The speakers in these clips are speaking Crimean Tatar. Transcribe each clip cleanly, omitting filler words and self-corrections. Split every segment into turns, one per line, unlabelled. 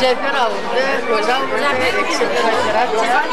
Cafer alındı, Gözal burada, ekisi operatsiya.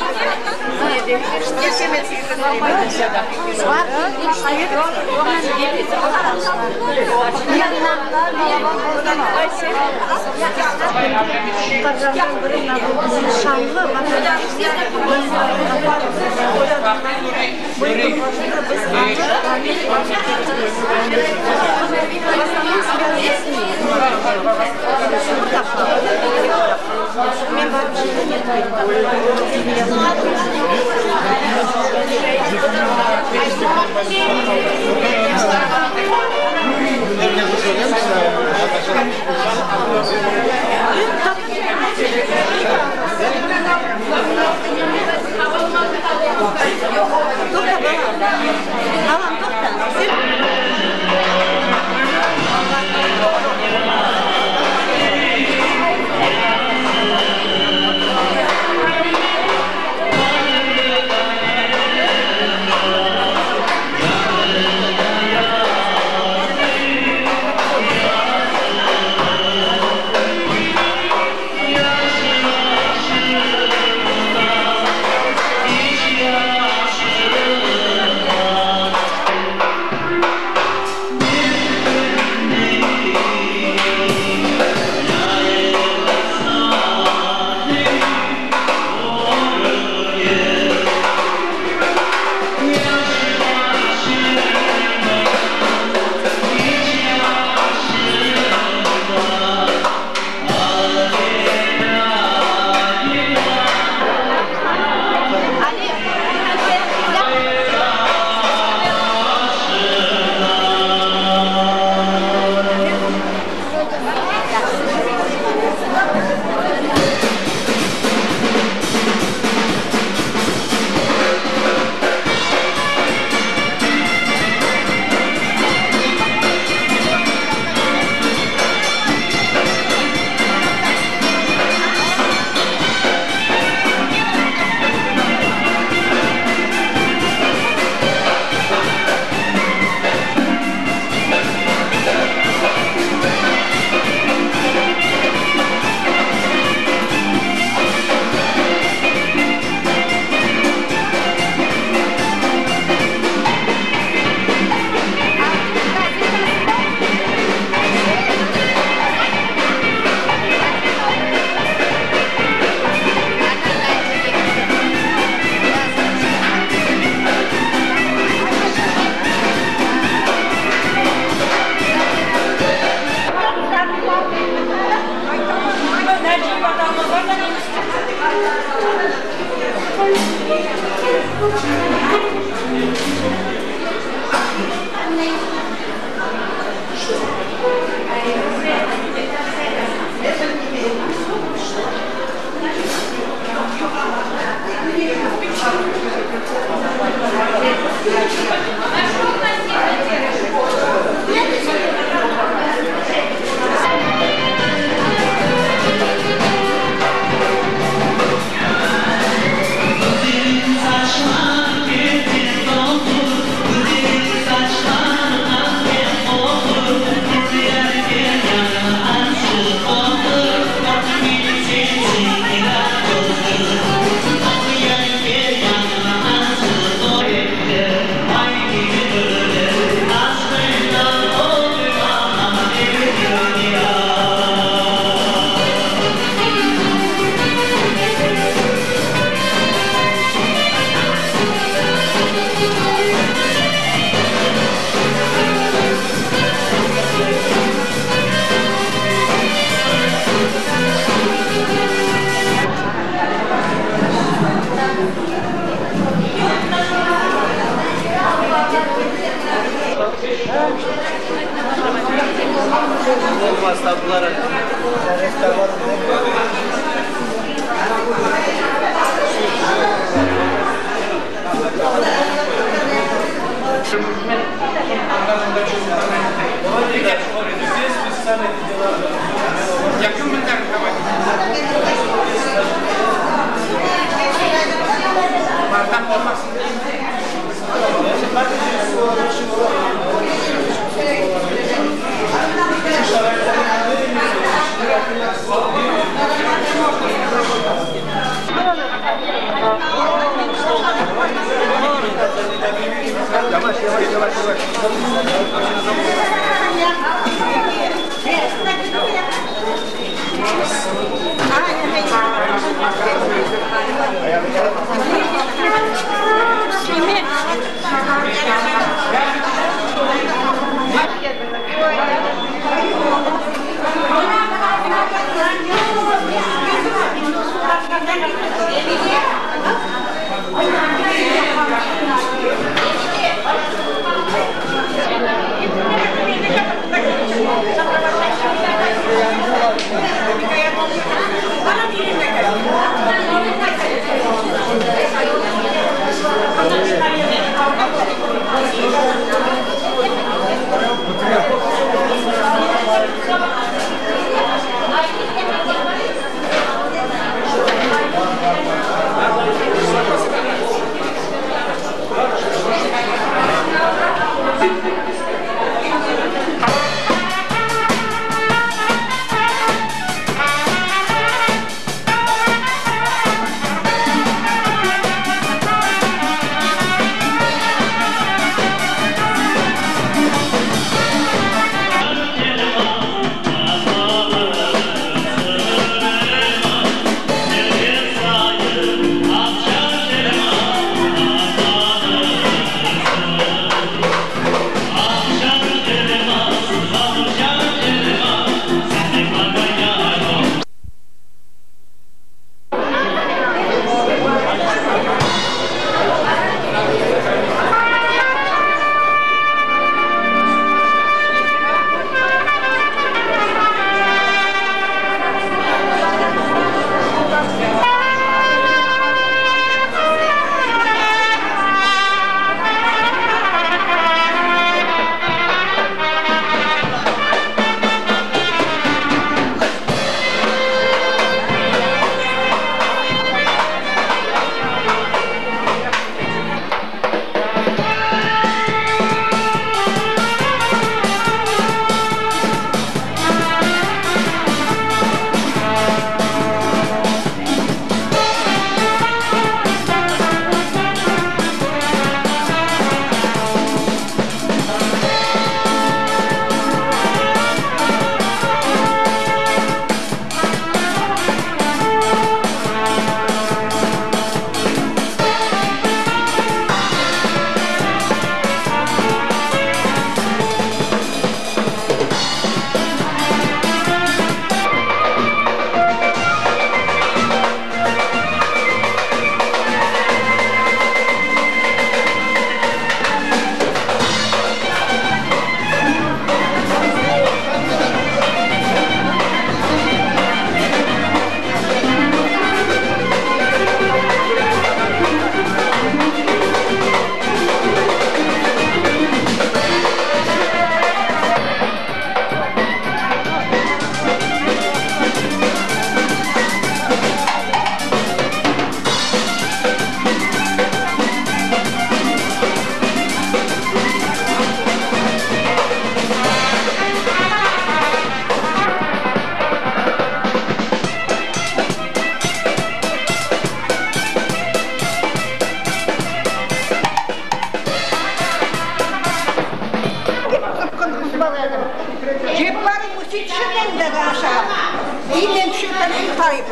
İyi men tüşerken eñ tayıp.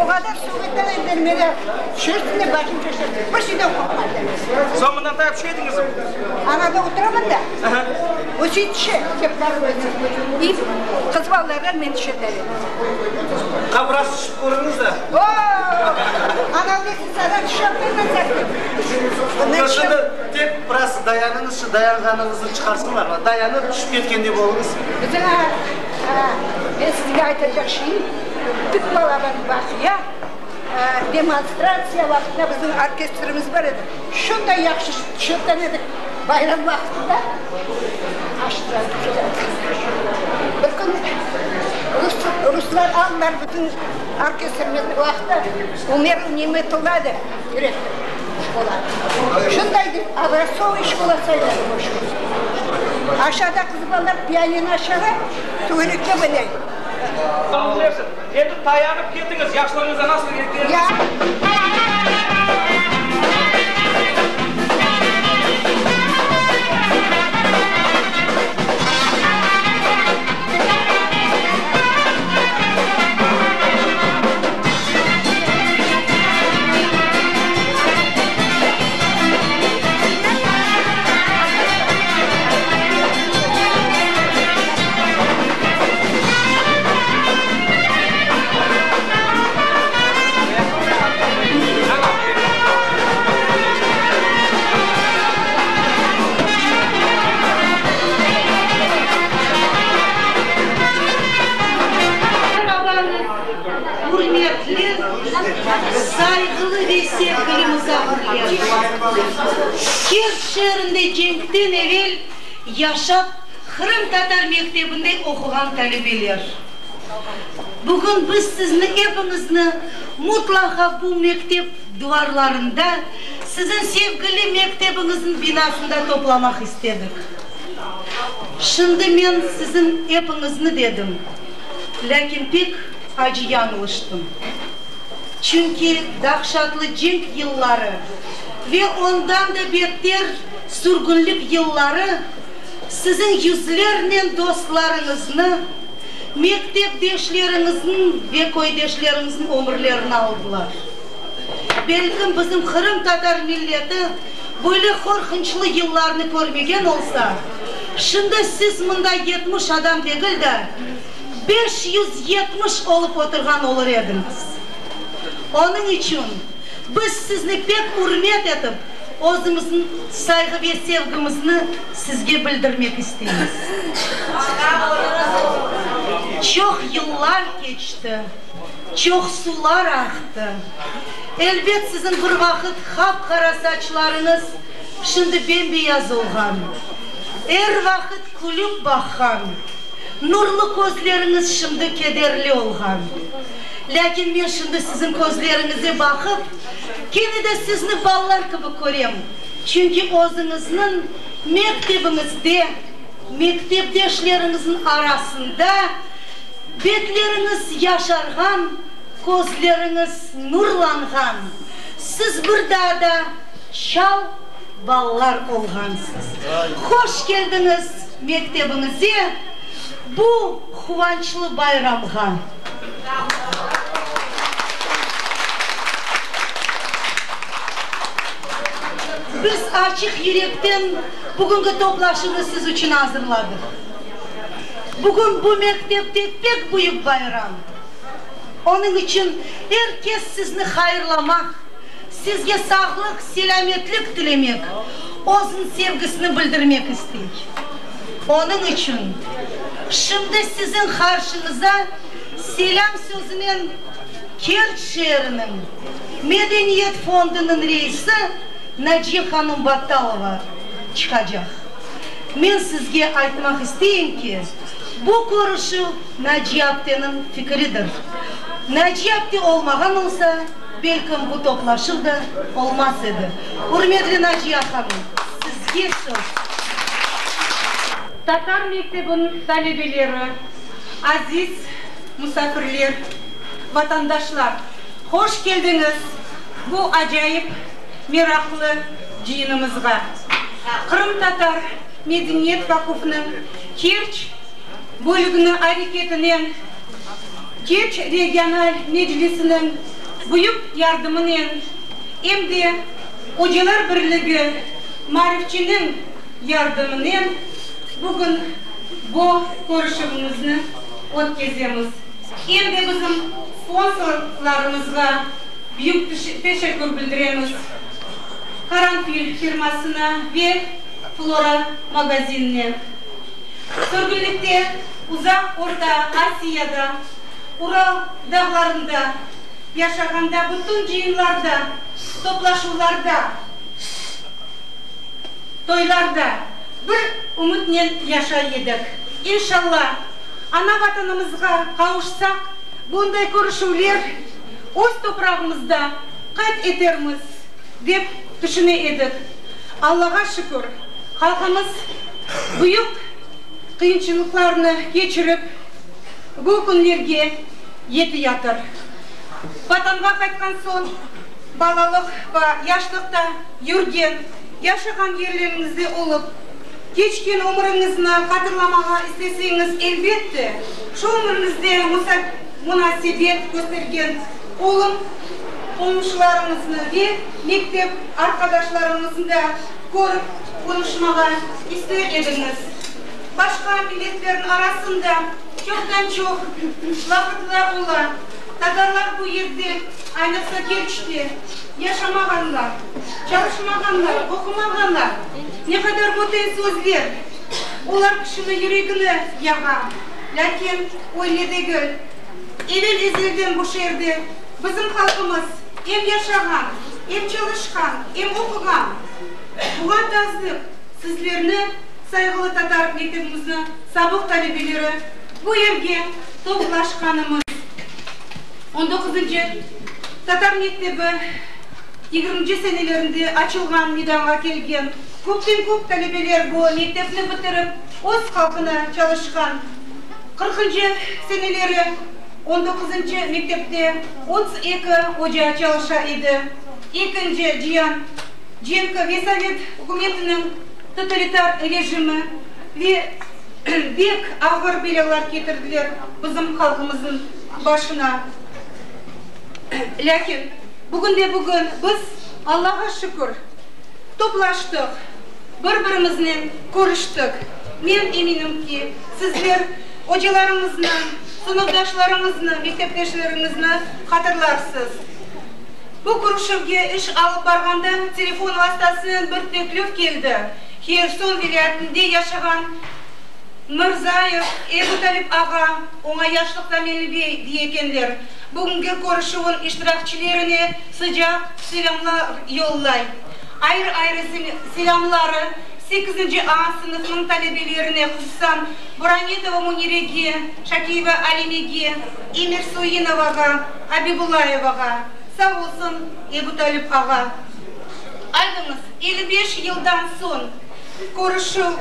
O qadar suv eten endi meni tüşersin de başım şaşar. Bir şeyden qorqmayım.
Soñ mından tayıp tüşe ediñizmi?
Anada oturaman da. O şey tüşe, kepler özü. İ qız balalardan men tüşeter edim.
Qa biraz tüşip körüñiz de.
O! Anav lestnitsadan tüşe bilmem zaten.
Yoq, şimdi tek biraz dayanıñızçı, dayanğanıñıznı çıqarsınlar. Dayanıp tüşip ketkendey oluñız.
Bizim Men sizge aytacaq şeyim, pek balaban vaqia, demonstratsiya vaqtında bizim orkestrimiz bar edi, şunday yahşı çırtan edik, bayram vaqtında bir kün ruslar aldılar bütün orkestrimizni, o vaqıtta Umer Nimetulla edi direktor şkolanıñ, şunday obraztsovıy şkola sayıla edi o şkola. Aşağıda qız balalar pianino çala. Tögerekke bile.
Sağ Endi tayanıp ketiñiz, yaşlığıñızda nasıl ketkenini.
Ya.
Merabañız, ürmetli, sayğılı ve sevgili musafirler! Kerç şeerinde cenkten evel yaşap, qırımtatar mektebinde oquğan talebeler! Bugün biz sizni epiñizni mutlaqa bu mektep duvarlarında, siziñ sevgili mektebiñizniñ binasında toplamaq istedik. Şimdi men siziñ epiñizni dedim, lâkin pek acı yañlıştım. Çünki dahşatlı cenk yılları ve ondan da beter sürgünlik yılları siziñ yüzlernen dostlarıñıznı, mektepdeşleriñizniñ ve köydeşleriñizniñ ömürlerini aldılar. Belkim bizim qırımtatar milleti böyle qorqunçlı yıllarnı körmegen olsa, şimdi siz mında 70 adam degil de, 570 olıp oturğan olur ediñiz. Onıñ içün biz sizni pek ürmet etip, özümizniñ sayğı ve sevgimizni sizge bildirmek isteymiz. Çoq yıllar keçti, çoq sular aqtı. Elbet, siziñ bir vaqıt qap-qara saçlarıñız şimdi bem-beyaz olğan, er vaqıt külüp baqqan nurlu közleriñiz şimdi kederli olğan. Lâkin men şimdi siziñ közleriñize baqıp, kene de sizni balalar kibi körem, çünki özüñizniñ mektebiñizde, mektepdeşleriñizniñ arasında betleriñiz yaşarğan, közleriñiz nurlanğan, siz bir daa da çal balalar olğansız. Hoş keldiñiz mektebiñize, bu quvançlı bayramğa! Biz açıq yürekten bugünki toplaşuvnı siz içün azırladıq. Bugün bu mektepte pek büyük bayram. Onıñ içün er kes sizni hayırlamaq, sizge sağlıq, selâmetlik tilemek, özüniñ sevgisini bildirmek istey. Onıñ içün şimdi siziñ qarşıñıza selâm sözünen Kerç şeeriniñ Medeniyet fondunıñ reisi Naciye hanım Battalova çıqacaq. Men sizge aytmaq isteyim ki, bu körüşüv Naciye apteniñ fikiridir. Naciye apte olmağan olsa, belkim bu toplaşuv da olmaz edi. Ürmetli Naciye hanım, sizge söz.
Tatar mektebiniñ talebeleri, aziz musafirler, vatandaşlar, hoş keldiñiz bu acayip meraqlı cıyınımızğa. Qırımtatar medeniyet vaqufınıñ Kerç bölüginiñ areketinen. Kerç regional meclisiniñ büyük yardımınen em de Ocalar birligi Maarifçiniñ yardımınen bugün bu körüşüvimizni ötkezemiz. Em de bizim sponsorlarımızğa büyük teşekkür bildiremiz, Qaranfil firmasına ve Flora magazinine. Sürgünlikte uzaq Orta Asiyada, Ural dağlarında yaşağanda bütün cıyınlarda, toplaşuvlarda, toylarda bir ümütnen yaşay edik, İnşalla, ana Vatanımızğa qavuşsaq, bunday körüşüvler öz toprağımızda qayd etermiz, dep tüşüne edik. Allağa şükür, halqımız büyük qıyınçılıqlarnı keçirip, bu künlerge yetiyatır. Vatanğa qaytqan soñ, balalıq va yaşlıqta yürgen, yaşağan yerleriñizde olıp, keçken ömüriñizni hatırlamağa isteseñiz, elbette, şu ömüriñizde munasebet köstergen qolum qomşularıñıznı ve mektep arqadaşlarıñıznı da körip qonuşmağa ister ediñiz. Başqa milletlerniñ arasında çoqtan-çoq laqırdılar ola, tatarlar bu yerde, aynıqsa Kerçte, yaşamağanlar, çalışmağanlar, oqumağanlar. Ne qadar böten sözler, olar kişini yüregini yağa. Lâkin öyle degil. Evel-ezelden bu şeerde bizim halqımız em yaşağan, em çalışqan, em oquğan. Buña tasdiq, sizlerni, sayğılı tatar mektebimizni sabıq talebeleri, bu yerge toplaşqanımız. On doquzıncı tatar mektebi yigirminci senelerinde açılğan, meydanğa kelgen. Köpten-köp talebeler bu mektepni bitirip, öz halqına çalışqan. Qırqıncı seneleri on doquzıncı mektepte 32 oca çalışa edi. Ekinci cian cenki ve sovet ükümetiniñ totalitar rejimi ve bek ağır belâlar ketirdiler bizim halqımıznıñ başına. Lâkin bugünde-bugün biz, Allağa şükür, toplaştıq, bir-birimiznen körüştik. Men eminim ki, sizler ocalarıñıznı, sınıfdaşlarıñıznı, mektepdeşleriñizni hatırlarsız. Bu körüşüvge iş alıp barğanda telefon vastasınen bir teklif keldi, Herson vilâyetinde yaşağan Mırzayev Ebutalip ağa, oña yaşlıqta Melibey dey ekenler, bugünki körüşüvniñ iştirakçilerine sıcaq selâmlar yollay. Ayrı-ayrı selâmları sekizinci A sınıfınıñ talebelerine, hususan Burametova Münirege, Şakiyeva Alimege, Emirsoyinovağa, Abibullayevağa. Sağ olsun, Ebutalip ağa. Aydıñız, 55 yıldan soñ körüşüv,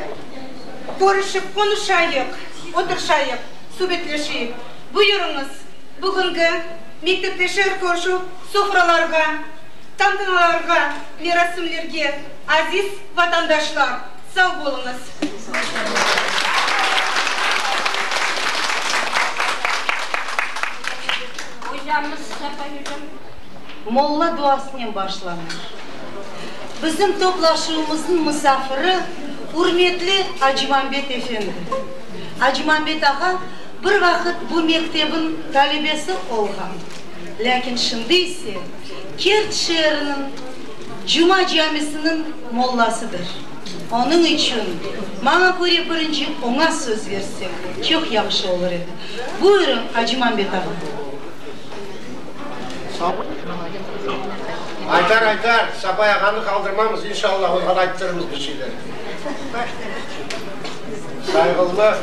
körüşip qonuşayıq, oturşayıq, subetleşeyik. Buyurıñız, bugüngi mektepleşer körüşüv sofralarğa, tantanalarğa, merasimlerge, aziz vatandaşlar, sağ boluñız!
Ocamız, Safay ocam.
Molla duasınen başlanır. Bizim toplaşuvımıznıñ musafiri, ürmetli Acımambet efendi. Acımambet ağa bir vaqıt bu mektebin talebesi olğan, lâkin şimdi ise Kerç şeeriniñ Cuma camisiniñ mollasıdır. Onıñ içün, maña köre, birinci oña söz versek, çoq yahşı olur edi. Buyurıñ, Acımambet ağa.
Aytar, aytar, Sapay ağanı qaldırmamız, inşallah, oña da ayttırırmız bir şeyler. Sayğılı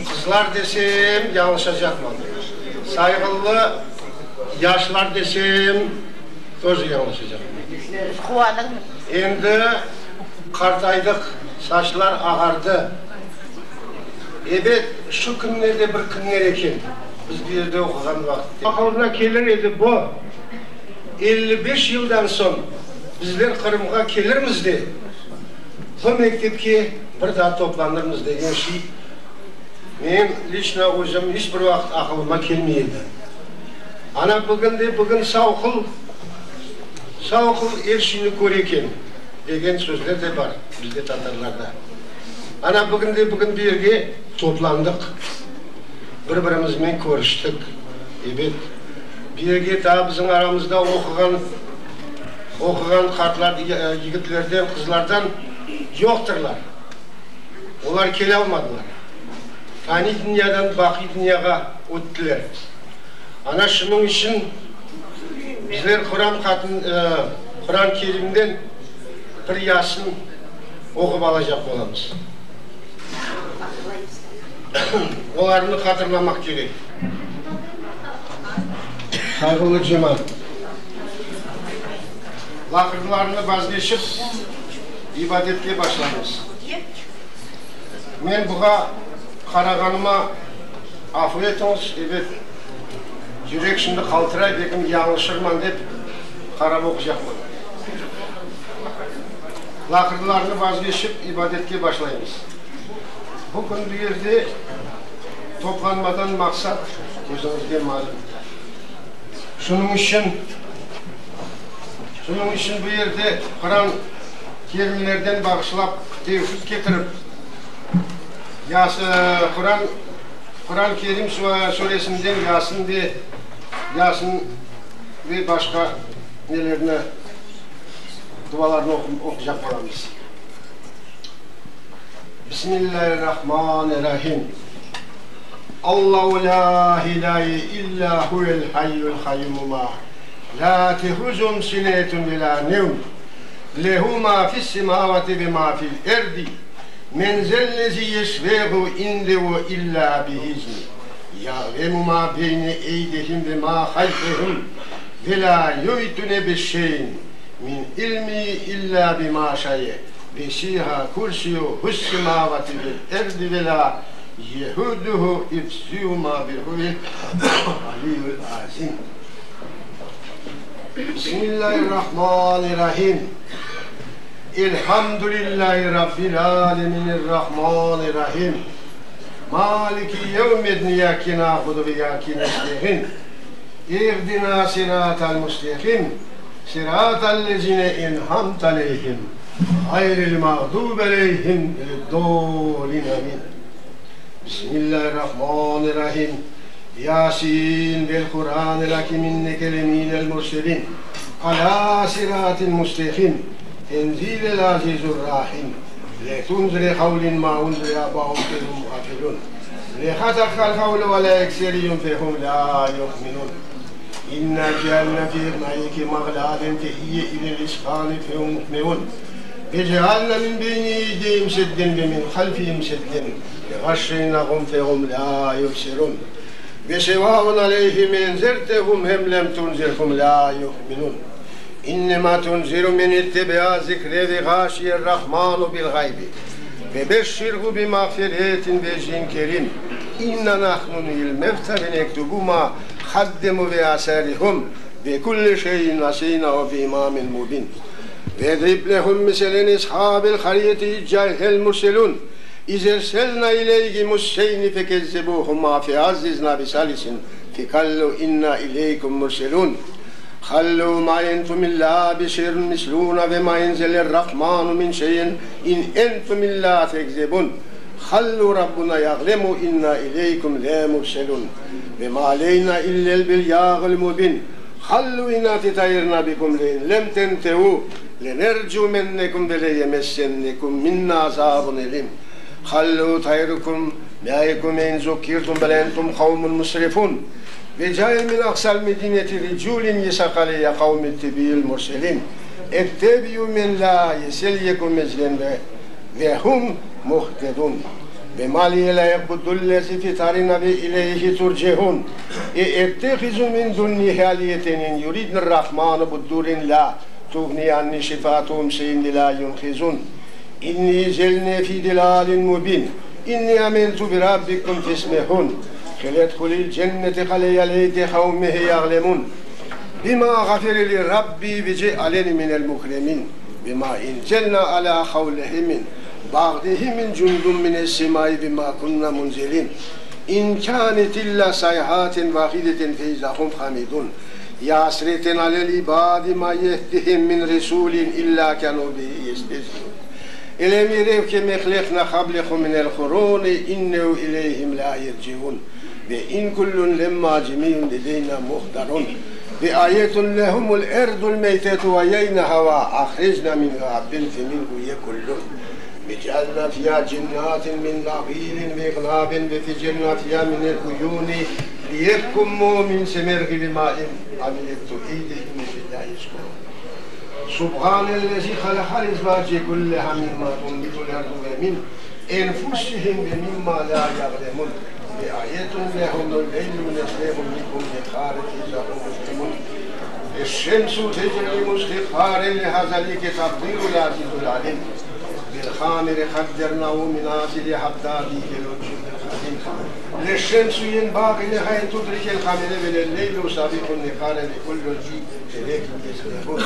qızlar desem, yañlışacaqman. Sayğılı yaşlar desem, тоже yañlışacaqman. Endi qartaydıq, saçlar ağardı. Ebet, şu künler de bir künler eken. Biz bu yerde oquğan vaqıtte. Aqılına kelir edi bu, 55 yıldan soñ bizler Qırımğa kelirmiz de, bu mektepke bir daa toplanırmız degen şey. Menim liçno özüm iç bir vaqıt aqılıma kelmey edi. Ana bugün de bugün savqıl, savqıl er şeyni köre eken, degen sözler de bar bizde tatarlarda. Ana bugün de bugün bu yerge toplandıq, bir-birimizmen körüştik. Ebet, bu yerge daa bizim aramızda oquğan, oquğan qartlar, yigitlerden, qızlardan yoqtırlar. Olar kele almadılar. Faniy dünyadan baqiy dünyağa öttiler. Ana şunıñ içün bizler Quran Quran Kerimden bir Yasin oqup alacaq bolamız. Olarnı hatırlamaq kerek. Sayğılı cemaat! Laqırdılarnı vazgeçip, ibadetke başlaymız. Men buğa qarağanıma afu etiñiz, ebet, yürek şimdi qaltıray, belkim yañlışırman dep qarap oquycaqman. Laqırdılarnı vazgeçip, ibadetke başlaymız. Bu kün bu yerde toplanmadan maqsat özüñizge malüm. Şunıñ içün, şunıñ içün bu yerde Quran Kerimlerden bağışlap tevhid ketirip, Quran, Quran Kerim suresinden Yasin ve Yasin ve başqa nelerni, dualarnı oquycaq bolamız. Bismillâirrahmanirrahim. Allahu lâ ilâhe illâ huvel hayyul kayyum lâ tehuzum sinetun ve lâ nevm lehu mâ fis-semâvati ve mâ fil-erdi men zellezî yeşfe'u indehu illâ bi'izni ya'lemu mâ beyne eydihim ve mâ halfehum ve lâ yuhitune bişşey'in min ilmihi illâ bimâ şae vesi'a kürsiyuhu's-semâvati vel-erdi ve lâ yehuduhu hifzühumâ ve huvel aliyyul azim. Bismillahirrahmanirrahim. Elhamdülillahi Rabbil alemin errahmanirrahim. Maliki yevmiddin iyyâke na'budu ve iyyâke nesta'in. İhdina sıratal müstakim. Sıratal lezine en'amte aleyhim. Gayril mağdubi aleyhim veleddâlin. Amin. Bismillahirrahmanirrahim. Yasin vel Quranil hakim inneke leminel murselin ala sıratin müstakim tenzilel azizur rahim letunzire kavlin ma unzire abaum fehum gafilun lehatakkal kavlu ala ekserihim fehum la yu'minun inna cealna fi a'naqihim aglalan fehiye ilel izqani fehum mukmeun ve cealna min beyni eydihim sedden ve min halfihim sedden ve ğaşşeynahum fehum la yubsirun ve sevaun aleyhim enzertehum em lem tunzirhum la yu'minun innema tunziru men ittebea zikre ve ğaşiyer rahmanu bil ğaybi ve beşşirhu bi mağfiretin ve ecrin kerim inna nahnu nuhyil mevta ve nektubu ma qaddemu ve asarihum ve kulle şeyin aseynahu fi imamin mubin ve drib lehum meselen eshabil qaryeti iz caehel murselun İz erselna ileyhimus-seyni fekezzebuhuma feazzizna bisalisin fekallu inna ileykum murselun Kallu ma entum illa beşerun misluna ve ma enzeler-rahmanu min şeyin in entum illa tekzebun Kallu rabbuna ya'lemu inna ileykum lemurselun ve ma aleyna illel belyağul mubin Kallu inna tetayirna bikum lein lem tentehu lenercumennekum ve leyemessennekum minna azabun elim Kallu tayrukum mâikum in zukkirtum bel entum kavmun musrifun Ve cae min aksal medineti riculin yesakale ya kavmi tebiyil murselin ettebiyu men la yeselyekum ecren ve ve hum muhtedun Ve ma liye la e'budullezi fitarina ve ileyhi turcehun E ettehizu min dunnihi aliyeten in yuridnir-rahmanu bidurrin la tuğni anni şefaatuhum şeyen ve la yunhizun İnni zelne fi delalin mubin İnni amentu bi rabbikum fesmehun Qile edhulil cennete qale ya leyte kavmihi ya'lemun Bima ğafere li rabbi ve ce'aleni minel mukremin Bima enzelna ala kavlihimin. Ba'dihi min cundun mines-semai bima kunna munzilin, in kânet illâ sayhaten vahideten fe-izâ hum hamidun, ya hasreten alel-ibâdi mâ ye'tihim min resûlin illâ kânû bihi yestehzi'ûn. Elem yerev kem ehleknâ qablehum minel-qurûni innehu ileyhim lâ yerci'ûn ve in kullun lemmâ cemî'un ledeynâ muhdarûn ve ayetun lehumul erdul meytetu ahyeynaha ve ahrecnâ minhâ habben feminhu yekulûn ve cealnâ fiyâ cennâtin min nahîlin ve e'nâbin ve fecernâ fiyâ minel uyûni liyekkumû min semerhi ve mâ amilethu eydihim ve lâ yeşkurûn. Subhanellezî halakal ezvâce kullehâ mimmâ tunbitul erdu ve min enfusihim ve mimmâ lâ ya'lemûn ve ayetun lehumul leylu neslehu minhun nehâre fe-izâ hum muzlimûn Eş-şemsu tecrî mustekâren leha zâlike takdîrul azîzul alîm Vel-kamere kaddernâhu menâzile hattâ âde kel-urcûnil kadîm Leş-şemsu yenbâgî leha en tudrikel kamere ve lel-leylu sâbikun nehâre ve kullun fî felekin yesbehûn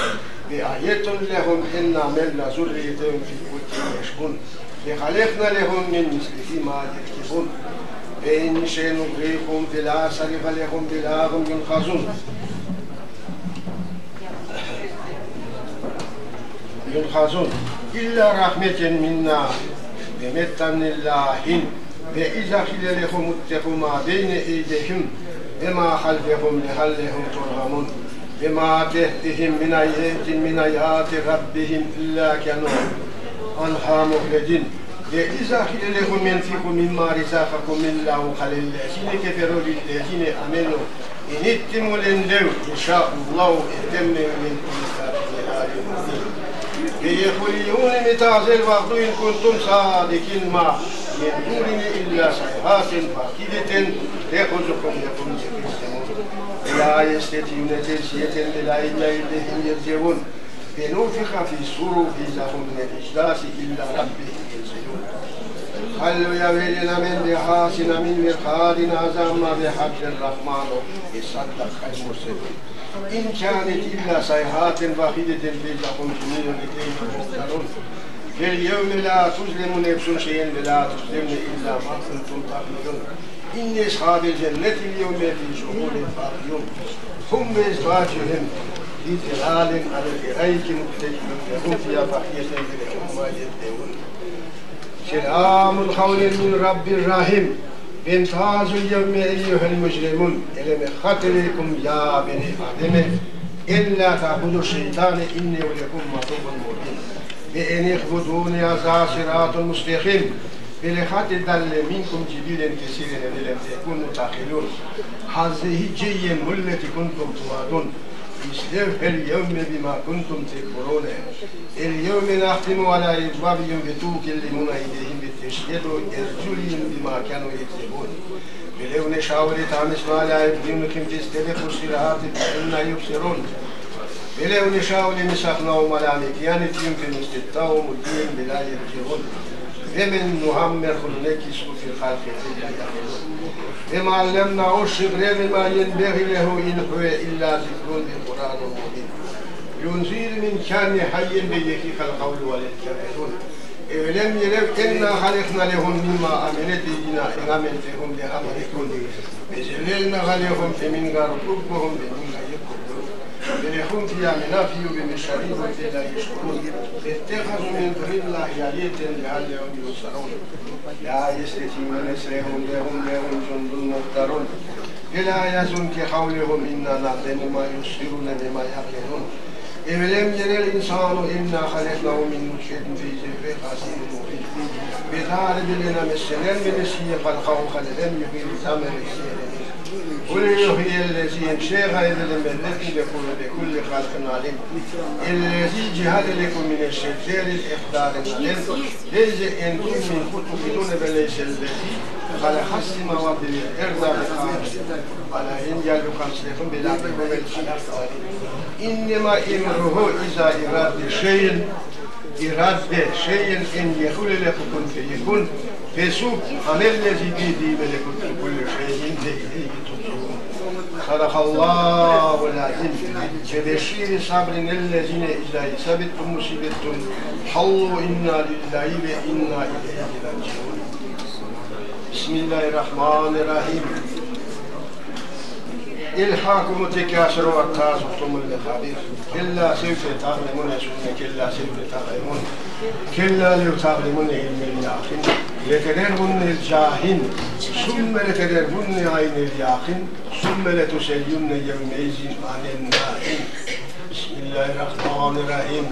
Ve ayetun lehum ennâ hamelnâ zürriyetehum fil fulkil meşhûn Ve haleknâ lehum min mislihi mâ yerkebûn Ve in neşe nuğrikhum felâ sariha lehum ve lâ hum yunqazûn Yunqazûn illâ rahmeten minnâ ve mettan lillâhin Ve izâ qile lehum uttekû mâ beyne eydihim ve mâ halfehum leallehum turhamun Ve mâ te'tihim min ayetin min ayâti rabbihim illâ kânû anhâ mu'ridîn Ve izâ qile lehum enfikû mimmâ rizâkakumillâhu qalellezîne keferû lillezîne âmenû in ittimû lenlev inşâullâhu ehtemmeu min zelâlin mubîn Ve yekulûne metâ hazel va'du in kuntum sâdikîn mâ yendurine illâ sayhaten vâhideten tehuzuhum ve hum yehîsîmûn Ve lâ yestetîûne tevsiyeten ve lâ ilâ ehlihim yerciûn Ve nufiha fis-suru fe-izâ hum minel-ecdâsi ilâ rabbihim yensilûn Qalû yâ veylenâ men be'asinâ min merqadinâ hâzâ mâ ve'adel-Rahmanu ve saddaqal-murselûn İn kânet illâ sayhaten vâhideten fe-izâ hum cemî'un ledeynâ muhdarûn Fel-yevme lâ tuzlemu nefsun şey'en ve lâ tujzevne illâ mâ kuntum ta'melûn İnne eshabel cennetil-yevme fî şuğulin fâkihûn Hum ve ezvâcuhum fî zilâlin alel-erâiki muttekiûn lehum fîhâ fâkiheten ve lehum mâ yeddeûn Selâmun kavlen min Rabbir rahîm Vemtâzul yevme eyyühel mücrimûn Elem ehad ileykum yâ benî Âdeme en lâ ta'budu şeytâne innehu lekum aduvvun mubîn Ve en ihbudûni hâzâ sirâtun mustekîm Ve lekad edalle minkum cibilen kesiren evelem tekûnû ta'kilûn Hazihi cehennemu lletî kuntum tuadûn İslevhel yevme bimâ kuntum tekfurûne El yevme nahtimu alâ efvâbihim ve tukellimuna eydihim ve teşhedü erculihim bimâ kânû yeksibûn Ve lev neşâ'u letamesnâ alâ e'yunihim festebeqû s-sirâte fe ennâ yubsirûn Ve lev neşâ'u lemesahnâhum alâ mekânetihim femestettâ'û mudiyyen ve lâ yerci'ûn Ve men nuammirhu nunekkishu fil halqi efelâ ya'qilûn Ve mâ allemnâhuş-şi're ve mâ yenbeğî lehu in huve illâ zikrun ve Kur'anun mubîn Yunzir men kâne hayyen ve yehikal kavlu alel kâfirûn Evelem yerev ennâ haleknâ lehum mimmâ amilet eydinâ en'amen fehum leha malikûn ve zellelnâhâ lehum feminhâ rukûbuhum ve minhâ ye'kulûn ve lehum fîhâ menâfi'u ve meşâribu efelâ yeşkurûn Vettehazû min dûnillâhi âliheten leallehum yunsarûn Lâ yesteti'ûne nesrehum ve hum lehum cundun muhdarûn Ve lâ yahzunke kavluhum innâ na'lemu mâ yusirrûne ve mâ ya'lenûn Evelem yerel insânu ennâ haleknâhu min nutfetin fe-izâ huve hasîmun mubîn Ve dârebe lenâ meselen ve nesiyye halkahu kâle men yuhyil izâme ve hiye remîm Kul yuhyihellezî enşe'ehâ evvele merretin ve huve bi kulli halkin alîm Ellezî ceale lekum mineşşeceril ehdâri nâren feize entum minhu tuqidûne ve leysellezî halaka's-semâvâti vel-erda bi qâdir alâ en yahluka mislehum belâ ve huvel hallâkul alîm İnnemâ emruhu izâ irâde şeyen irâde şeyen en yekûle lehu kun feyekûn Fesubhanellezî biyedihi melekûtü kulli şeyin ve ileyhi turcaûn. Sadaqallâhu'l-azim. Ve beşşiri sabrinellezine izâ isabethum musibetun qalû innâ lillâhi ve innâ ileyhi râciûn. Bismillâhirrahmânirrahim. Elhâkumut tekâsür hattâ zurtumul mekâbir. Kellâ sevfe ta'lemûne sümme kellâ sevfe ta'lemûn. Kellâ lev ta'lemûne ilmel yaqîn leterevvunnel cahîm sümme leterevvunne aynel yaqîn sümme letusellunne yevmeizin anel naîm. Bismillâhirrahmânirrahîm.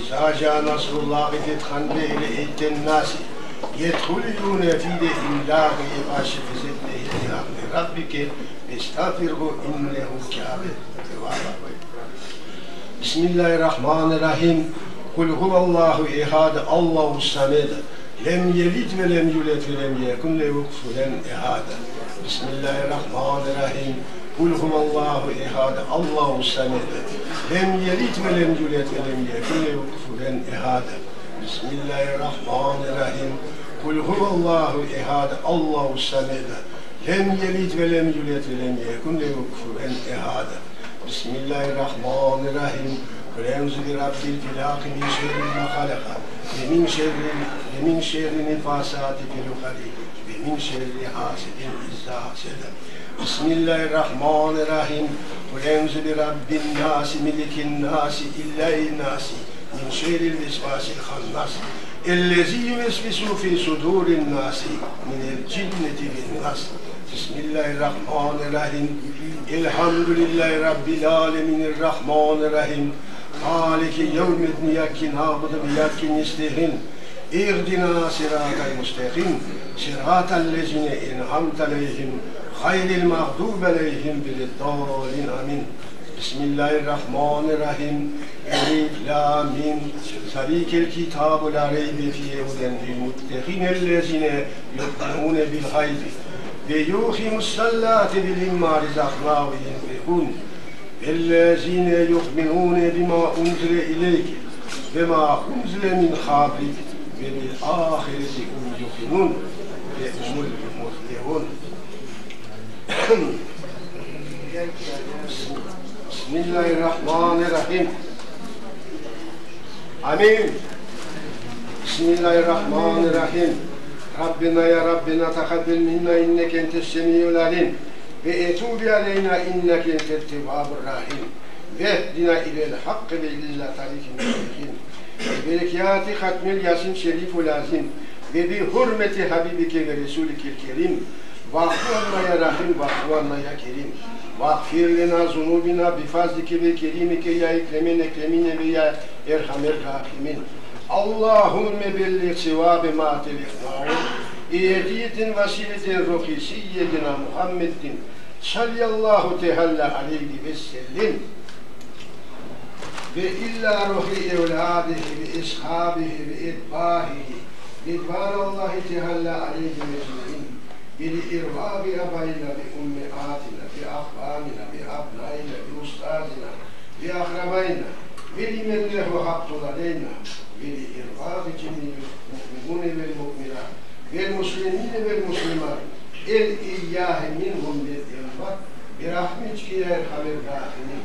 İzâ câ nasrullâhi fethan ve re'eyten nâse yedhulûne fî dinillâhi efâce fesebbih bihamdi rabbike vestağfirhu innehu kâne tevvâbâ. Bismillâhirrahmânirrahîm. Kul huvallahu ehad, Allahu samed, lem yelid ve lem yuled ve lem yekun lehu kufuven ehad. Bismillâhirrahmânirrahîm. Kul huvallahu ehad, Allahu samed, lem yelid ve lem yuled ve lem yekun lehu kufuven ehad. Bismillâhirrahmânirrahîm. Kul huvallahu ehad, Allahu samed, lem yelid ve lem yuled ve lem yekun lehu kufuven ehad. Bismillâhirrahmânirrahîm. Kul eûzü bi rabbil felâk min şerri mâ halaka ve min şerri ve min şerri nefâsâti fil ukadi ve min şerri hâsidin izâ hasede. Bismillâhirrahmânirrahîm. Kul eûzü bi rabbin nâsi, melikin nâsi, ilâhin nâsi, min şerril vesvâsil hannâs, ellezî yuvesvisu fî sudûrin nâsi, minel cinneti ven nâs. Bismillâhirrahmânirrahîm. Elhamdülillâhi Rabbil âlemin Errahmânirrahîm. Mâliki yevmiddin İyyâke na'budu ve iyyâke nesta'în. İhdinâ sirâtal mustakîm. Sirâtal lezîne en'amte aleyhim gayril mağdûbi aleyhim veleddâllîn. Âmin. Bismillâhirrahmânirrahîm. Elif, Lâm, Mim. Zâlikel kitâbu lâ reybe fîhî huden lil muttekîn ellezîne yu'minûne bil gaybi ve yuqimu's-sallâte ve mimmâ rezaknâhum yunfikûn vellezîne yu'minûne bimâ unzile ileyke ve mâ unzile min qablik ve bil âhireti hum yuqinûn ve humul muflihûn. Bismillâhirrahmânirrahîm. Amin. Bismillâhirrahmânirrahîm. Rabbena ya Rabbena takabbel minna inneke entes semiul alim ve etûbi aleyna inneke entet tevvâbur rahîm vehdina ilel hakkı ve illa tarîkil müstakîm bi berekâti hatmil Yasin şeriful azim ve bi hürmeti habibike ve resulikel kerim va'fu anna ya rahim va'fu anna ya kerim vağfir lena zunubina bi fazlike ve kerimike ya ekremen ekremine ve ya erhamer rahimin. Allahümme belliğ sevabe ma teleknahu ehdiyetin vasileten ruhi seyyidina Muhammedin sallallahu tealla aleyhi ve sellim ve illa ruhi evladihi ve eshabihi ve etbahihi ridvanallahi tealla aleyhim ecmain ve li irvabi abayna ve ummeatina ve ahvanina ve abnaina ve ustazina ve akrabayna ve limen lehu hakkun aleyna ve li irvabi cemiyil mu'minune vel mu'minat vel muslimine vel muslimat el iyyâhi minhum vel emvat bi rahmetike ya erhamer rahimin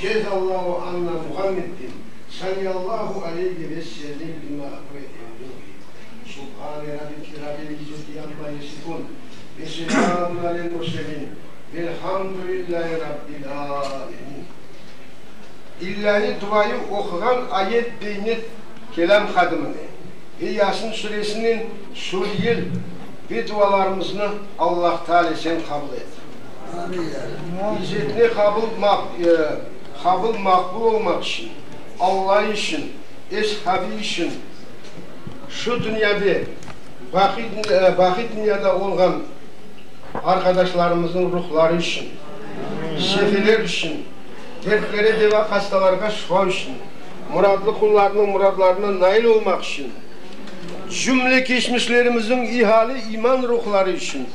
cezallahu anna Muhammedin sallallahu aleyhi ve sellim bima huve ehluhu Subhane rabbike rabbil izzeti amma yasifun ve selamun alel murselin velhamdülillahi rabbil alemin. İllâhi duayı oquğan ayet beynet kelâm hadimine ve Yasin suresinen suriyel ve dualarımıznı Allah Teala sen qabul et. İzzetine qabul maqbul olmaq içün, Alla içün, eshabı içün, şu dünyada, baqi dünyada olğan arqadaşlarımıznıñ ruhları içün, seferler içün, dertlere deva, hastalarğa şifa içün, muradlı qullarnıñ muradlarına nail olmaq içün, cümle keçmişlerimizniñ ihali iman ruhları içün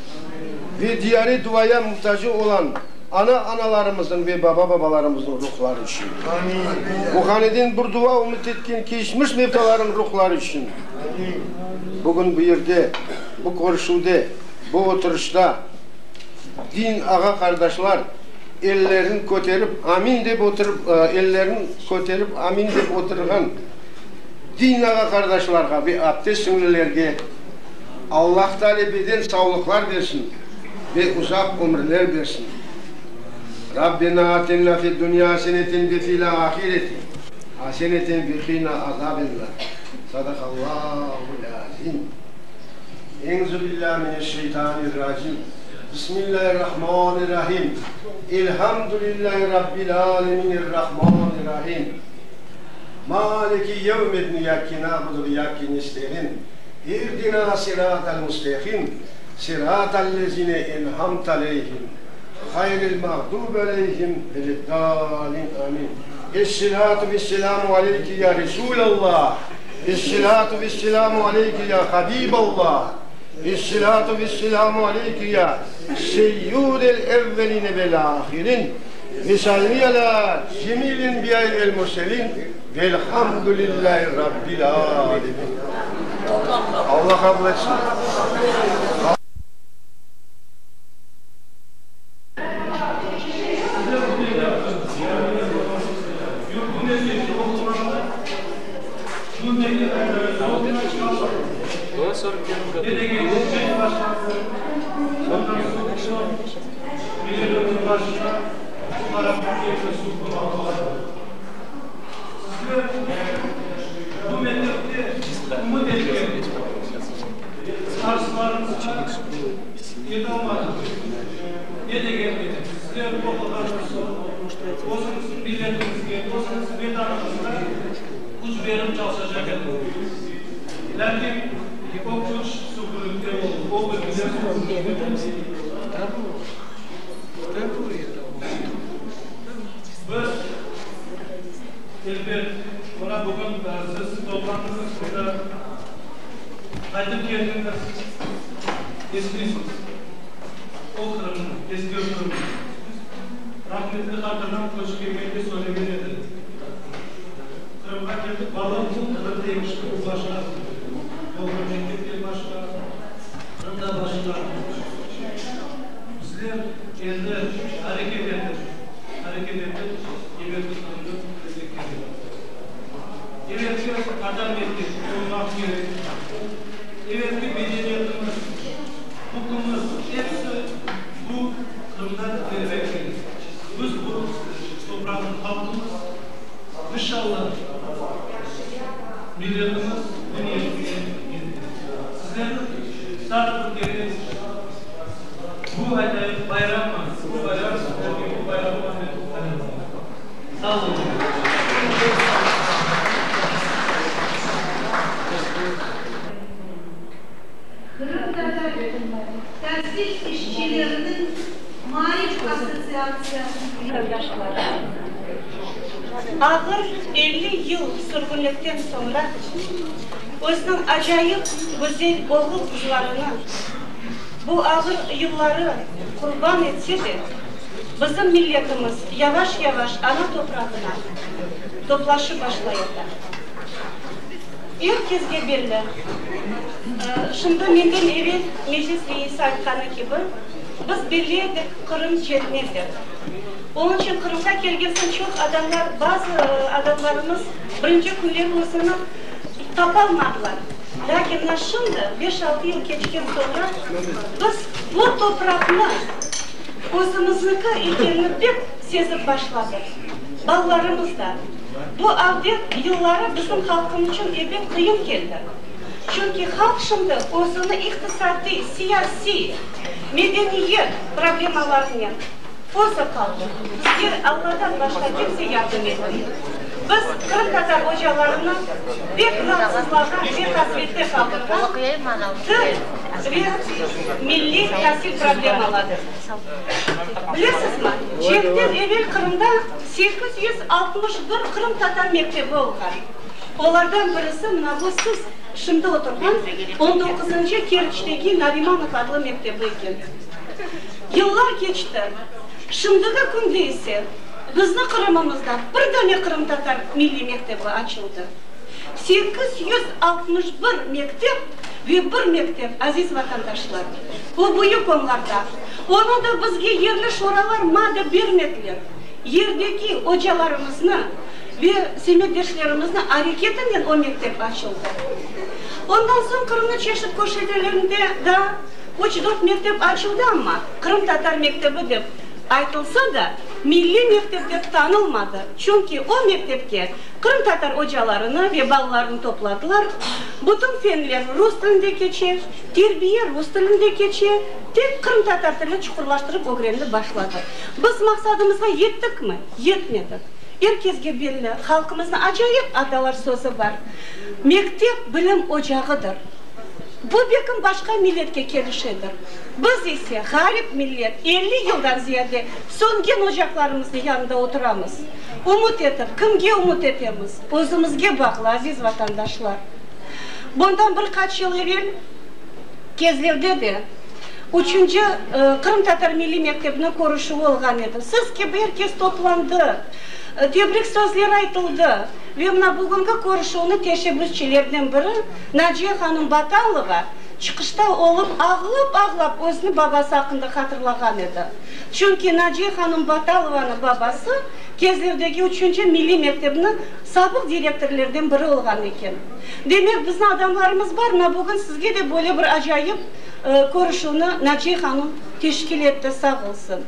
ve diyari duaya muhtacı olan ana-analarımıznıñ ve baba-babalarımıznıñ ruhları içün, bu haneden bir dua ümüt etken keçmiş mevtalarnıñ ruhları içün, bugün bu yerde, bu körüşüvde, bu oturışta din ağa-qardaşlar. ellerin köterip amin dep oturıp, ellerin köterip amin dep oturğan din ağa-qardaşlarğa ve apte-siñlilerge Allah Teala beden savlıqlar bersin ve uzaq ömürler bersin. Rabbena atina fid dunya aseneten ve fil ahireti aseneten ve qina azabennar. Sadaqallahul azim. Euzubillâhi mineşşeytanirracim. Bismillâhirrahmanirrahim. Elhamdülillâhi Rabbil âlemin errahmanirrahim. Maliki yevmiddin İyyâke na'budu ve İyyâke nesta'in. İhdina sıratal mustaqim, sıratal lezine en'amte aleyhim, gayril mağdubi aleyhim veleddâlin. Amin. Es-selâtu ves-selâmu aleyke ya Resûlallah, es-selâtu ves-selâmu aleyke ya Habîballah, es-selâtu ves-selâmu aleyke ya Seyyidel evveline vel-âhirin, ve salli alâ cemîl enbiyâi vel-murselîn, velhamdülillâhi Rabbil âlemin. Allah qabul etsin.
Qırımtatar tasil işçileriniñ maarif assotsiatsiyası Vatandaşlar, ağır 50 yıl sürgünlikten soñra özüniñ acayip güzel oğul-qızlarını bu ağır yılları qurban etse de, bizim milletimiz yavaş-yavaş ana toprağına toplaşıp başlayata. Er kesge belli, şimdi menden evel Meclis reisi aytqanı kibi, biz belli edik Qırım cennettir. Onıñ içün Qırımğa kelgen soñ çoq adamlar, bazı adamlarımız birinci künleri özüni tapalmadılar. Lâkin mına şimdi, beş-altı yıl keçken soñra, biz bu topraqnı özümizniki ekenini pek sezip başladıq. Balalarımız da. Bu avdet yılları bizim halqım içün ebet qıyın keldi. Çünki halq şimdi özüni iqtisadiy, siyasiy, medeniyet problemalarınen özü qaldı. Bizge Alladan başqa kimse yardım etmey. Biz, qırımtatar ocalarını pek raatsızlağan ve qasvette qaldırğan til ve milliy tasil problemalarıdır. Bilesizmi, cenkten evel Qırımda 861 qırımtatar mektebi olğan. Olardan birisi mına bu siz şimdi oturğan on doquzıncı Kerçteki Narimanov adlı mektebi eken. Yıllar keçti. Şimdiki künde ise bizni Qırımımızda bir dane qırımtatar milliy mektebi açıldı. 861 mektep.
Ve bir mektep, aziz vatandaşlar, o büyük onlarda. Onı da bizge yerli şuralar mada bermediler. Yerdeki ocalarımıznı ve semetdeşlerimizni areketinen o mektep açıldı. Ondan soñ Qırımnıñ çeşit köşelerinde daa üç-dört mektep açıldı, amma qırımtatar mektebi dep aytılsa da, milliy mektep dep tanılmadı, çünki o mektepke qırımtatar ocalarını ve balalarını topladılar, bütün fenler rus tilinde keçe, terbiye rus tilinde keçe, tek qırımtatar tili çuqurlaştırıp ögrenilip başladı. Biz maqsadımızğa yettikmi? Yetmedik. Er kesge belli, halqımıznıñ acayip atalar sözü bar, Mektep, bilim ocağıdır. Bu bekim başqa milletke kelişedir. Biz ise, ğarip millet, 50 yıldan ziyade söngen ocaqlarımıznıñ yanında oturamız. Ümüt etip, kimge ümüt etemiz? Özümizge bağlı, aziz vatandaşlar. Bundan bir qaç yıl evel Kezlevde de üçünci qırımtatar milliy mektebiniñ körüşüvi olğan edi. Siz kibi er kes toplandı, tebrik sözleri aytıldı ve mına bugünki körüşüvniñ teşebbüsçilerden biri Naciye hanım Batalova çıqışta olıp, ağlap-ağlap özüniñ babası aqqında hatırlağan edi. Çünki Naciye hanım Batalovanıñ babası Kezlevdeki üçünci milliy mektebiniñ sabıq direktorlerden biri olğan eken. Demek, bizim adamlarımız bar, mına bugün sizge de böyle bir acayip körüşüvni Naciye hanım teşkil etti, sağ olsun.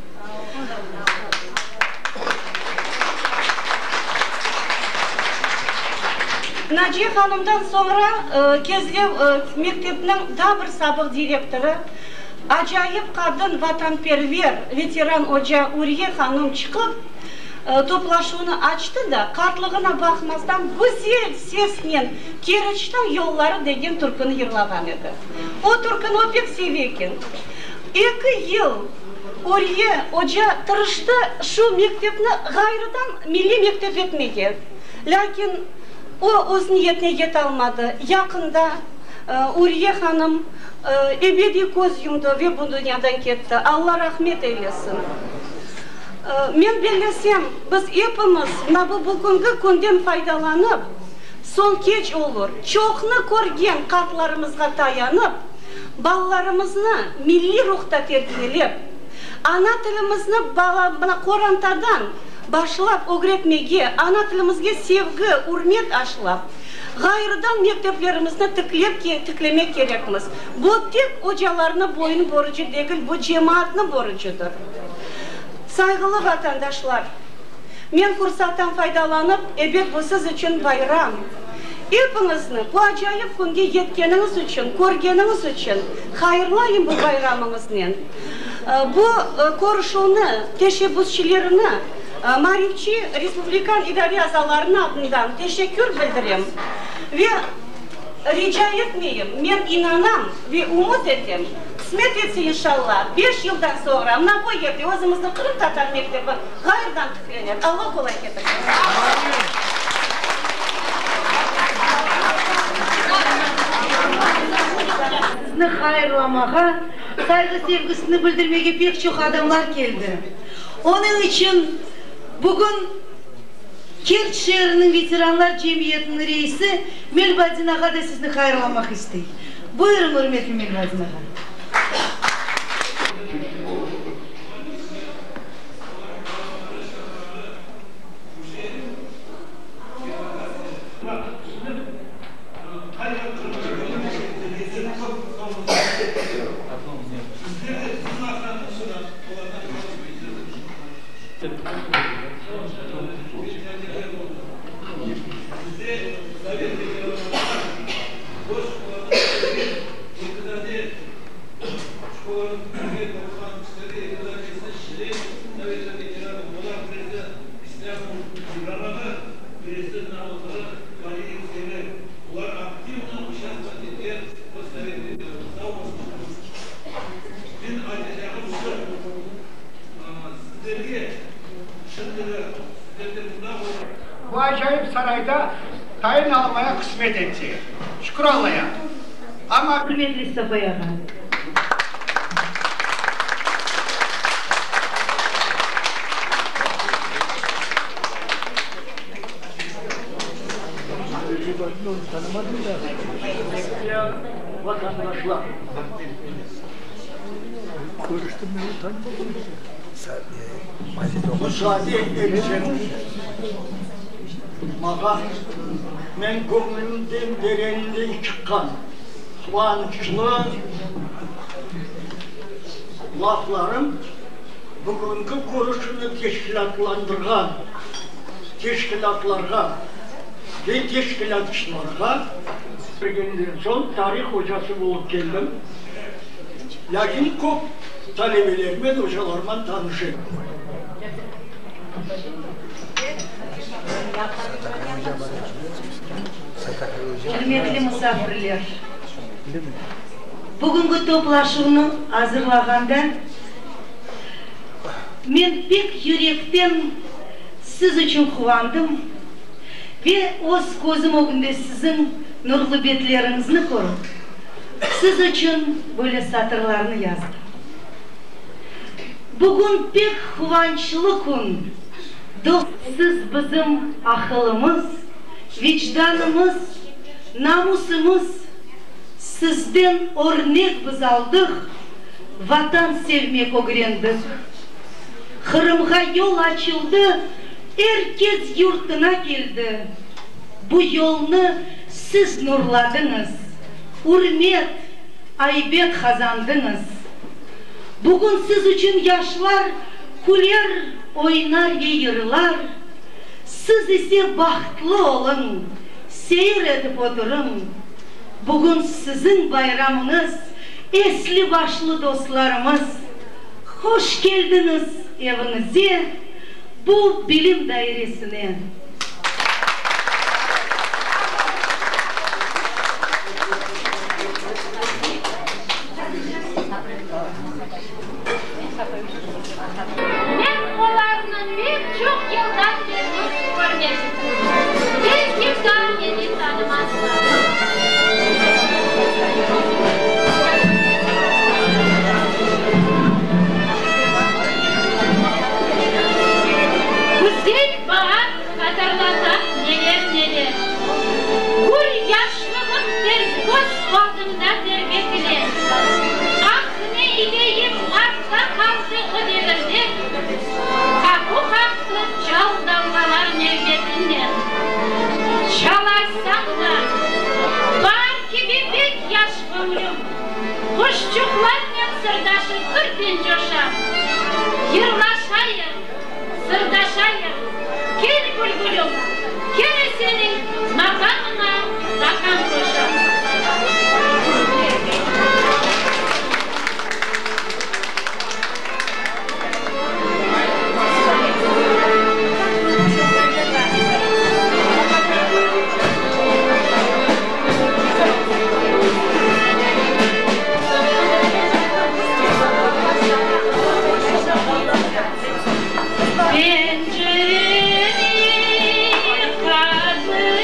Naciye hanımdan soñra Kezlev mektepniñ daa bir sabıq direktorı, acayip qadın, vatanperver, veteran oca Uriye hanım çıqıp, toplaşuvnı açtı da, qartlığına baqmastan güzel sesnen Keriçniñ yolları degen türküni yırlağan edi. O türküni o pek seve eken. Eki yıl Uriye oca tırıştı şu mektepni ğayrıdan milliy mektep etmege. Lâkin o öz niyetine yetalmadı. Yaqında Uriye hanım ebediy köz yumdı ve bu dünyadan ketti. Alla rahmet eylesin. Men bellesem, biz epimiz mına bu bugünki künden faydalanıp, soñ keç olur, çoqnı körgen qartlarımızğa tayanıp, balalarımıznı milliy ruhta terbiyelep, ana tilimizni bala, mına qorantadan başlap ögretmege, ana tilimizge sevgi, ürmet aşlap, ğayrıdan mekteplerimizni tiklep, tiklemek kerekmiz. Bu tek ocalarnıñ boyun borucu degil, bu cemaatnıñ borucudır. Sayğılı vatandaşlar! Men fursattan faydalanıp, ebet, bu siz içün bayram, epiñizni bu acayip künge yetkeniñiz içün, körgeniñiz içün hayırlayım bu bayramıñıznen. Bu körüşüvni teşebbüsçilerini, Maarifçi respublikan idare azalarınıñ adından teşekkür bildirem ve rica etmeyim, men inanam ve ümüt etem, Qısmet etse, inşalla, beş yıldan soñra mına bu yerde özümizniñ qırımtatar mektebi ğayrıdan tiklenir. Alla qolay ketirsin.
Sizni hayırlamağa, sayğı-sevgisini bildirmege pek çoq adamlar keldi. Onıñ içün bugün Kerç şeeriniñ veteranlar cemiyetiniñ reisi Melbadin ağa da sizni hayırlamaq istey. Buyurıñ, ürmetli Melbadin ağa.
Bu acayip sarayda tayin almaya qısmet etse, şükür Allaya. Amma.
Ürmetli Safay ağa!
Vatandaşlar! Musaade etseñiz, maña men göñlümden tereninden çıqqan quvançlı laflarım bugünki körüşüvni teşkilâtlandırğan teşkilâtlarğa ve teşkilâtçılarğa Bergeninden soñ tarih ocası bolıp keldim. Lâkin köp talebelermen, ocalarman tanış edim.
Ürmetli musafirler! Bugünki toplaşuvnı azırlağanda men pek yürekten siz içün quvandım ve öz közüm ögünde siziñ nurlu betleriñizni körip, siz içün böyle satırlarnı yazdım. Bugün pek quvançlı kün, dost, siz bizim aqılımız, vicdanımız, namusımız, sizden örnek biz aldıq, Vatan sevmek ögrendik. Qırımğa yol açıldı, er kes yurtuna keldi. Bu yolnı siz nurladıñız, ürmet, aybet qazandıñız. Bugün siz içün yaşlar küler, oynar ve yırlar, siz ise bahtlı oluñ, seyir etip oturıñ. Bugün siziñ bayramıñız, esli-başlı dostlarımız, hoş keldiñiz eviñize, bu bilim dairesine.
Men olarnı pek çoq yıldan berli körmedim. Belki daa meni tanımazlar. Güzel baar hatırlata neler-neler. Gür yaşlığım der köz aldımda terbetile. Ah, ne ileyim, artta qaldı o devirler, Qapu qaqtı çal dalğalar nevbetinen. Çalarsañ da, baar kibi pek yaş göñlüm, Quşçuqlarnen sırdaşıp birden coşa. Yırlaşayıq, sırdaşayıq, kel bülbülüm, Kene seniñ maqamıña maqam qoşam. Pencereni qadı.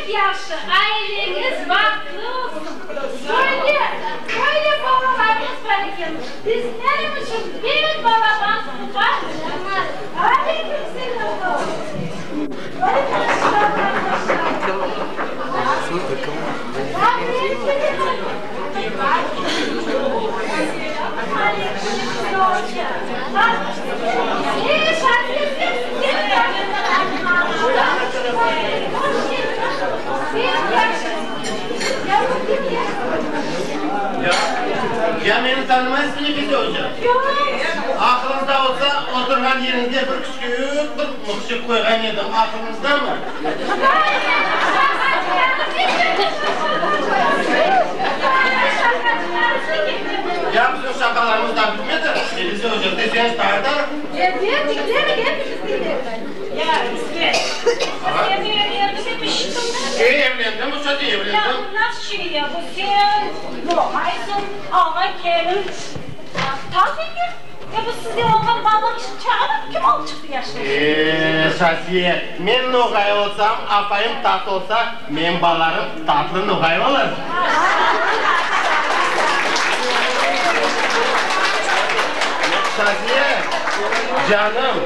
Pek yahşı, aileñiz bahtlı olsun. Böyle, böyle balalarıñız bar eken, bizlerim içün pek balaban quvanç. Aleyküm selâm, balam. Maşallah, maşallah.
Ya meni tanımaysıñmı, Nefise oca? Aqılıñızda olsa, oturğan yeriñizde bir küçük bir mıhçıq qoyğan edim, aqılıñızdamı? Ya bizim şaqalarımız da bitmedi, Nefise oca, deseñiz tartar. E, evlendim, uçadı, evlendim. E, Şaziye, men noğay olsam, apayım tat olsa, menim balalarım tatlı noğay olur. Şaziye, canım,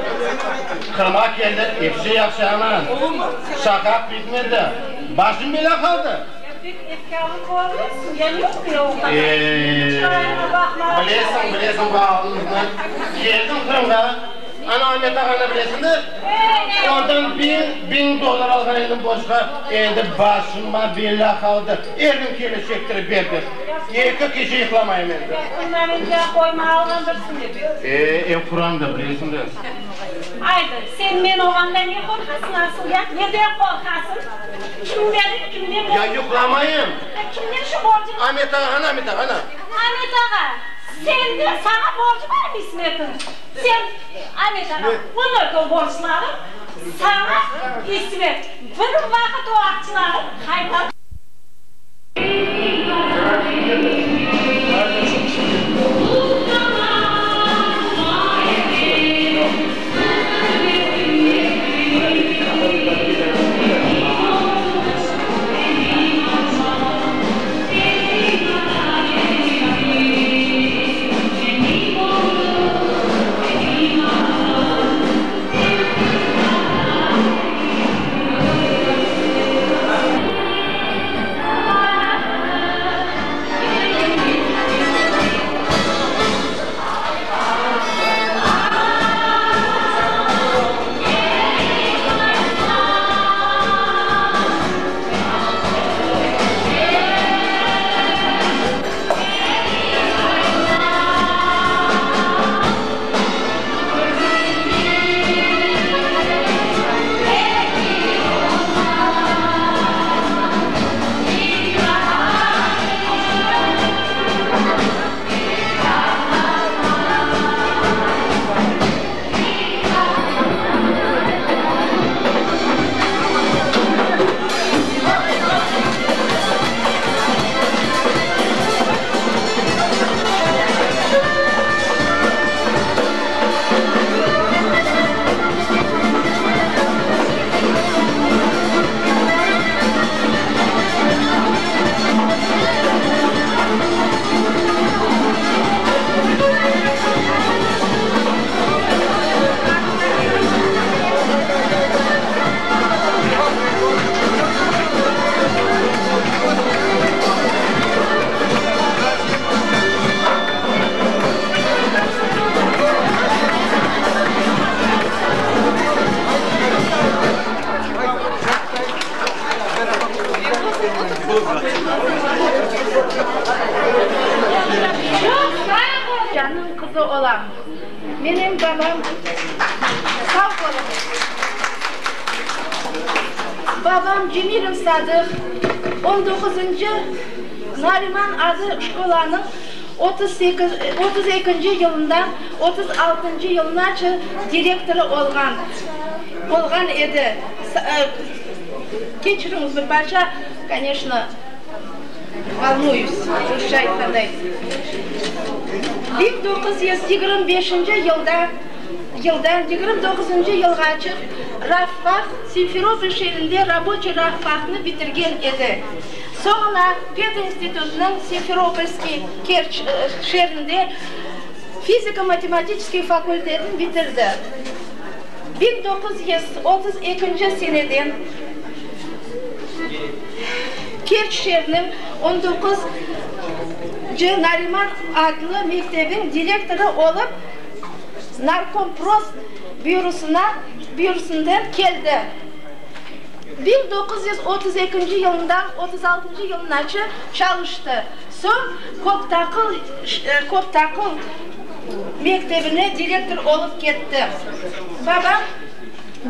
Qırımğa keldik, episi yahşı aman. Şaqa bitmedi, başım belâ qaldı. E, bilesiñ, bilesiñ bu alımıznı. Keldim Qırımğa, ana Amet ağanı bilesiñ de, ondan biñ dollar alğan edim borcğa, endi başıma belâ qaldı. Er kün kelip çektirip ber dep. Eki gece yuqlamayım endi. E, ev quram da, bilesiñ de.
Aydı, sen men olğanda ne qorqasıñ asıl ya? Neden qorqasıñ? Kimden, kimden
Ya yuqlamayım.
Kimden şu borcunı?
Amet ağa, ana Amet ağa, ana.
Amet ağa, sende, saña borcu barmı İsmetniñ? Sen, Amet ağa, unut o borclarnı, saña İsmet bir vaqıt o aqçılarnı qaytarıp.
Canıñ qızı olam. Menim babam sağ oluñız. Babam Cemilev Sadıq on doquzıncı Nariman adı şkolanıñ 38, 32-nci yılından 36-ncı yılınace direktorı olğan, olğan edi. Keçiriñiz bir parça, koneçno, volnuyus, rusça aytqanday. 1925-nci yılda, yıldan 29-ncı yılğaçıq. Rabfak, Simferopol şeerinde raboçiy rabfaknı bitirgen edi. Soñra pedinstitutnıñ Simferopolskiy, Kerç, şeerinde fizika-matematiçeskiy fakultetini bitirdi. 1932 seneden Kerç şeeriniñ on doquz cı Nariman adlı mektebiñ direktorı olıp Narkompros bürosına bürosından keldi. 1932 yılından 36 yılınaçı çalıştı. Soñ Köptaqıl Köptaqıl mektebine direktor olıp ketti. Babam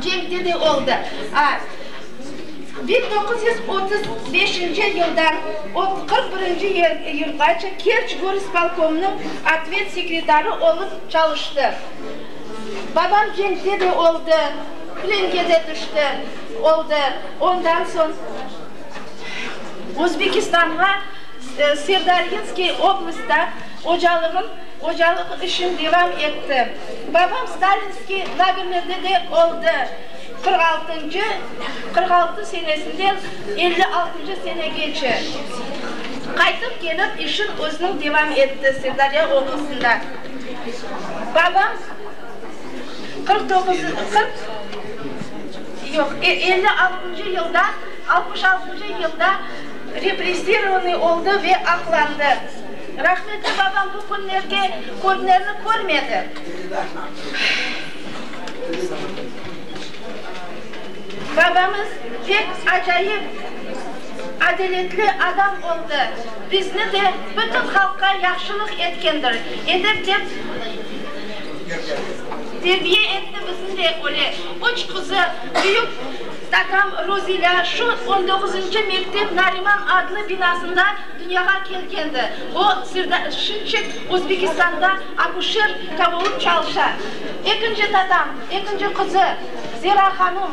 cenkte de oldı. A. 1935 yıldan 41 yılğace Kerç gorispolkomnıñ otvet sekretarı olıp çalıştı. Babam cenkte de oldı, plenge de tüşti, oldı. Ondan soñ Özbekistanğa Sırdaryinskiy oblastta ocalığın, ocalıq işin devam etti. Babam stalinskiy lagerlerde de oldı. 46-ncı, 46 senesinden 56-ncı senegece. Qaytıp kelip işin özüniñ devam etti Sırdarya oblastında. Babam 49, 40, yoq, 56-ncı yılda, 66-ncı yılda repressirovanıy oldı ve aqlandı. Rahmetli babam bu künlerge, künlerni körmedi. Babamız pek acayip, adaletli adam oldı. Bizni de, bütün halqqa yahşılıq etkendir. Edep dep terbiye etti bizni de öyle. Üç qızı, büyük tatam Ruzilâ şu on doquzıncı mektep Nariman adlı binasında dünyağa kelgendi. O, şimşek Özbekistanda akuşerka olıp çalışa. Ekinci tatam, ekinci qızı Zera hanım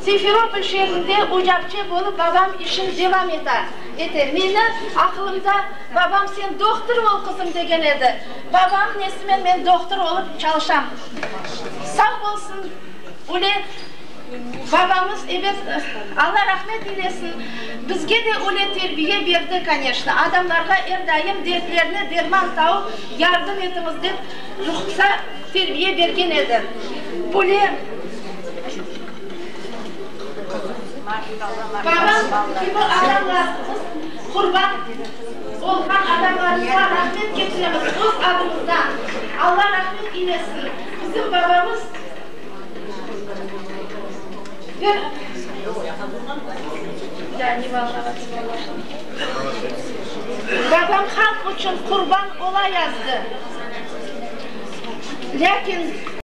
Simferopol şeerinde ocapçe bolıp babam işin devam eta, ete. Meni aqılımda babam sen dohtur ol qızım degen edi. Babam nesimen men dohtur olıp çalışam. Sağ bolsun öyle babamız ebet Alla rahmet eylesin bizge de öyle terbiye berdi koneşno adamlarğa er daim dertlerine derman taup yardım etiñiz dep ruhsa terbiye bergen edi. Böyle babam kibi adamlarımız qurban olğan adamlarımızğa rahmet ketiremiz öz adımızdan. Alla rahmet eylesin. Bizim babamız bir babam halq içün qurban ola yazdı. Lâkin.